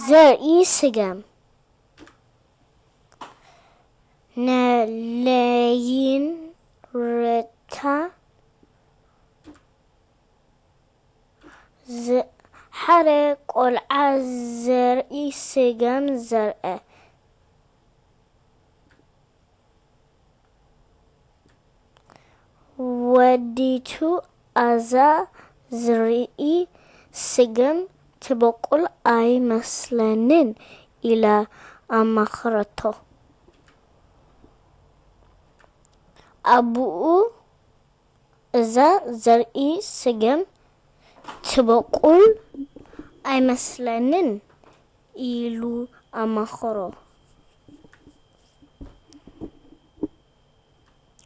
ዘርኢ ስገም። ነለይን ርታ ዝ-፣ ሓደ ቆልዓ ዘርኢ ስገም ዘርአ። ወዲቱ፣ "ኣዛ ዝርኢ ስገም ትበቁል ኣይመስለንን" ኢላ ኣማኸረቶ። ኣቡኡ፣ "እዛ ዘርኢ ስገም ትበቁል ኣይመስለንን" ኢሉ ኣማኸሮ።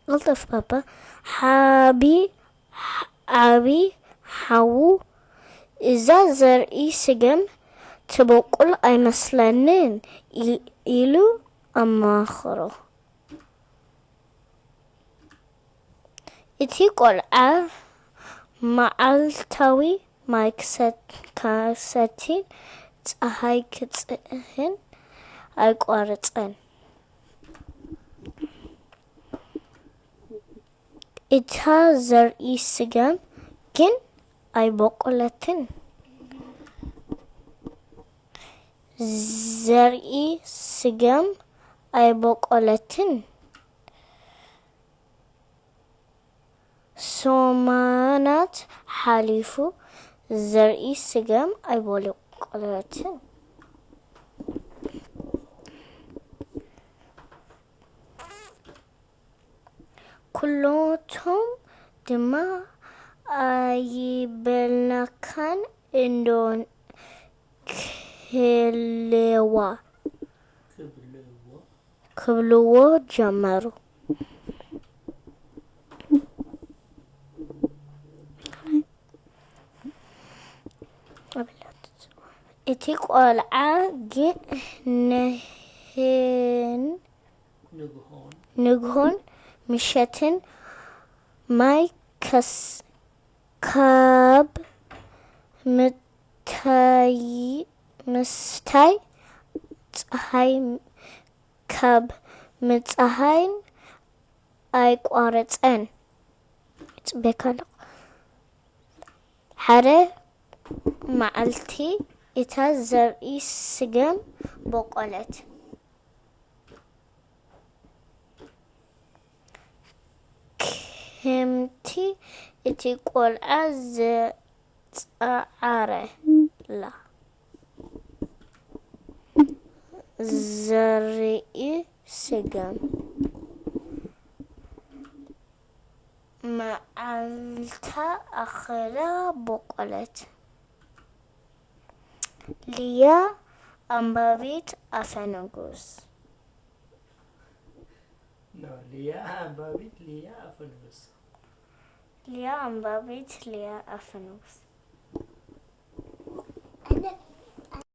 "ቅልጥፍ ባባ፣ ሓቢ፣ ዓቢ ሓዉ፣ እዛ ዘርኢ ስገም ትበቁል ኣይመስለንን" ኢ-፣ ኢሉ ኣማኸሮ። እቲ ቆልዓ መዓልታዊ ማይ ክሰት-፣ ክሰቲን ጸሓይ ክጽህን ኣይቋረጸን። እታ ዘርኢ ስገም ግን ኣይበቆለትን። ዘርኢ ስገም ኣይበቆለትን። ሰሙናት ሓሊፉ፣ ዘርኢ ስገም ኣይበቆለትን። ኩሎቶም ድማ "ኣይበልናካን እንዶ ክብልዋ" ክብልዎ ጀመሩ። እቲ ቆልዓ ግን ነህን ንግሆን ምሸትን ማይ ከስ-፣ ካብ ምታይ-፣ ምስታይ ጸሓይ፣ ካብ ምጽሃይን ኣይቋረጸን። ይጽበየካ ኣለኹ። ሓደ መዓልቲ እታ ዘርኢ ስገም በቆለት። ከምቲ እቲ ቆልዓ ዝጸዓረላ፣ ዘርኢ ስገም መዓልታ ኣኸላ በቆለት። ሊያ ኣንባቢት ኣፈ ንጉስ። ኖ፣ ሊያ ኣንባቢት፣ ሊያ ኣፈ ንጉስ። ሊያ ኣንባቢት፣ ሊያ ኣፈ ንጉስ።